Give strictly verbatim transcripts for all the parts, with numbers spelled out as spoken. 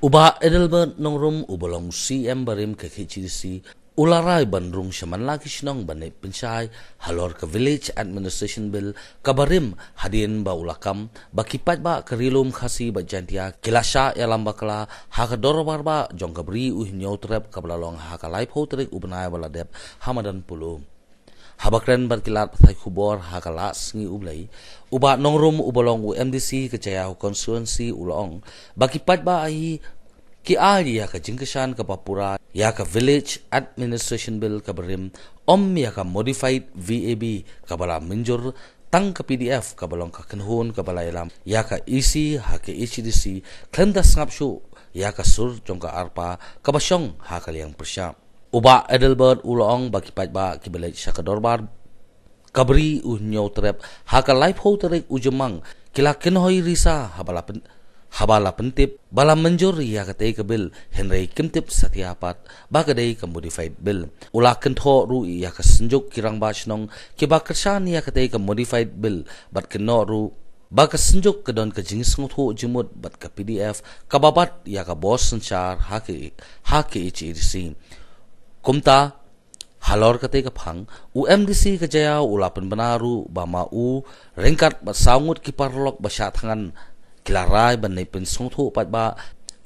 U Bah Adelbert Nongrum, uba long C M barim ka K H A D C, u la rai ban rung sha man la ki shnong ban leit pynshai halor ka Village Administration Bill kaba rim, hadien ba u la kam ba ki paidbah ka Ri Lum Khasi bad Jaintia ki la shah ïalam bakla ha ka dorbar bah jong ka Bri u Hynñiewtrep kaba la long ha ka laiphew tarik u bnai ba la dep ha madan Polo. Haba kren bad ki lad pathai khubor ha ka lad sngi U Blei, u Bah Nongrum, uba long u M D C ka Jaïaw constituency, u la ong ba ki paidbah hi ki ai ïa ka jingkyrshan kaba pura ïa ka Village Administration Bill kaba rim, ym ïa ka Modified V A B kaba la mynjur tang ka P D F kaba long ka kynhun kaba la ïalam ïa ka E C ha K H A D C, khlem da sngap shuh ïa ka sur jong ka ARPA kaba shong ha ka liang pyrshah. U Bah Adelbert u la ong ba ki paidbah kiba leit sha ka dorbar ka Bri u Hynñiewtrep ha ka laiphew tarik u Jymmang ki la kynhoi risa haba la pyn-, haba la pyntip ba la mynjur ïa katei ka bill, hynrei kim tip satia pat ba ka dei ka Modified Bill. U la kynthoh ruh ïa ka Synjuk ki Rangbah Shnong kiba kyrshan ïa katei ka Modified Bill bad kynnoh ruh ba ka Synjuk ka don ka jingsngewthuh jingmut bad ka P D F kaba bat ïa ka bor synshar ha K-, ha K H A D C. Kumta, halor katei ka phang, u M D C ka Jaïaw u la pynbna ruh ba ma u ryngkat bad saw ngut ki paralok ba shah thngan ki la rai ban leit pynsngewthuh paidbah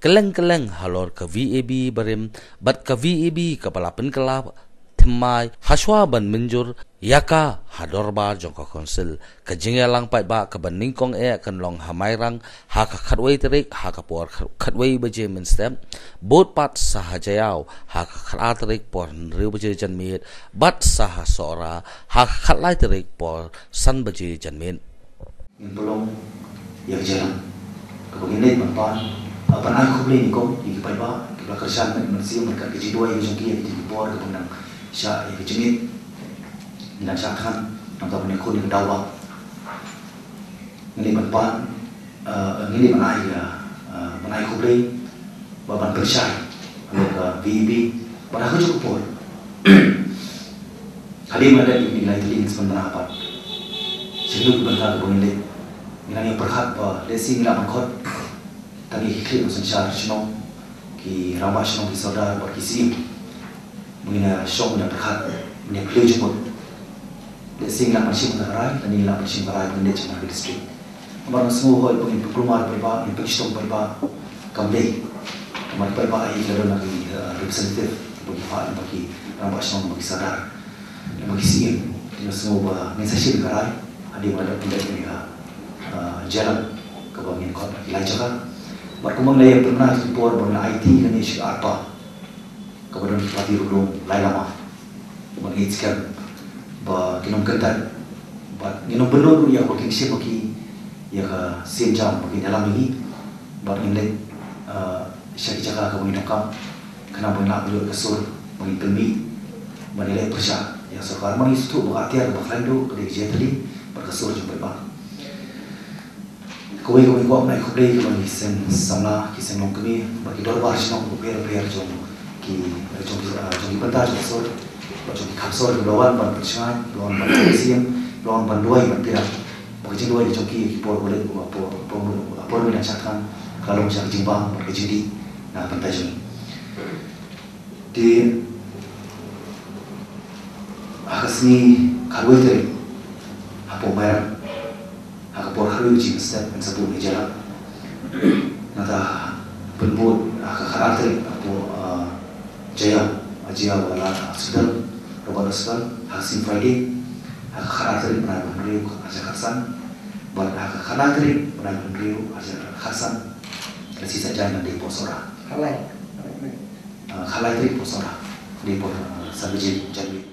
kylleng kylleng halor ka V A B barim bad ka V A B kaba la pynkylla thymmai hashwa ban mynjur ïa ka ha dorbar jong ka Council. Ka jingïalang paidbah kaba nyngkong eh kan long ha Mairang ha ka khatwei tarik ha ka por khat-, khatwei baje mynstep, bud pat sa ha Jaïaw ha ka khatar tarik por hynriew baje janmiet, bad sa ha Sohra ha ka khatlai tarik por san baje janmiet. Ngin pynlong ïa ka jingïalang kaba ngin leit ban pan, ah, ban ai khublei nyngkong ïa ki paidbah kiba la kyrshan met mynsiem ryngkat ka jingduwai ka jong ki ïa ki por kaba nang shah ïa ka jingïeit. Ngi nang shah thngan nangta ban ïakhun ïa ka daw ba ngin leit ban pan, ah, ngin leit ban ai, ah, ah, ban ai khublei bad ban pynshai halor ka V A B bad ha kajuh ka por. Hadien ba la dep ïa kine ki lai tylli ngin sa pynbna pat. Sha kino ki bynta kiba ngin leit, ngi nang ïa pyrkhat ba lehse ngi lah ban khot tang ïa ki khlieh nongshynshar shnong, ki rangbah shnong, ki sordar bad ki syiem. Ba ngin ïa shong, ngin ïa pyrkhat, ngin ïa phylliew jingmut. Lehse ngi lah ban shim ka rai, lane ngi lah ban shim ka rai ba ngin leit sha man ka district. Namar nga sngew hooid ba ngin pynkulmar paidbah, ngin pynshitom paidbah, kam dei. Namar paidbah hi ki la don la ki, eh, representative, ba ki phah, ba ki rangbah shnong, ba ki sordar, ba ki syiem. Te nga sngew ba ngin sa shim ka rai hadien ba la dep pynleit ïa ka, eh, jingïalang kaba ngin khot ha ki lai jaka. Bad kumba nga la ïa pynbna ha kine ki por ba ngin aiti kane sha ka ARPA kaba don ki party ruh long lai lama. Bad ngi skhem ba kin ym kyntait bad ngin ym bynnud ruh ïa ka kynshew ba ki, ïa ka sien jam ba kin ïalam ïa ngi. Bad ngin leit, ah, sha ki jaka kaba ngin donkam, khnang ba ngin lah ban ïoh ka sur ba ngin pynmih ban ïaleh pyrshah ïa ka sorkar. Namar ngi sngewthuh ba ka atiar ba khlaiñ duh ka dei ka jingïatylli bad ka sur jong paidbah. Kawei kawei kwah ban ai khublei kaba ki seng samla, ki seng longkmie bad ki dorbar shnong bapher bapher jong ki, jong ki, ah, jong ki bynta jong ka sur bad jong ki khap sur kiba la wan ban pynshngaiñ, kiba la wan ban pynshngaiñ, kiba la wan ban duwai ban pyrshah. Bad ka jingduwai jong ki, ki por ba leit, ba por, por, por ba ngi dang shah thngan ka long sha ka jingbam bad ka jingdih na ka bynta jong ngi. Te ha ka sngi khatwei tarik hapoh Mairang, ha ka por khatwei baje mynstep ngin sa bud ïa ka jingïalang. Nangta pynbud ha ka khatar tarik hapoh, ah, Jaïaw, ha Jaïaw Lad Hospital, Robert Hospital, ha ka sngi Friday, ha ka khatar tarik bnai ba hynriew arhajar khatsan, bad ha ka khatlai tarik bnai ba hynriew arhajar khatsan, ka sngi Saitjaiñ ngan dei hapoh Sohra. Khatlai. Ah, khatlai tarik hapoh Sohra. Dei hapoh, ah, san baje janmiet.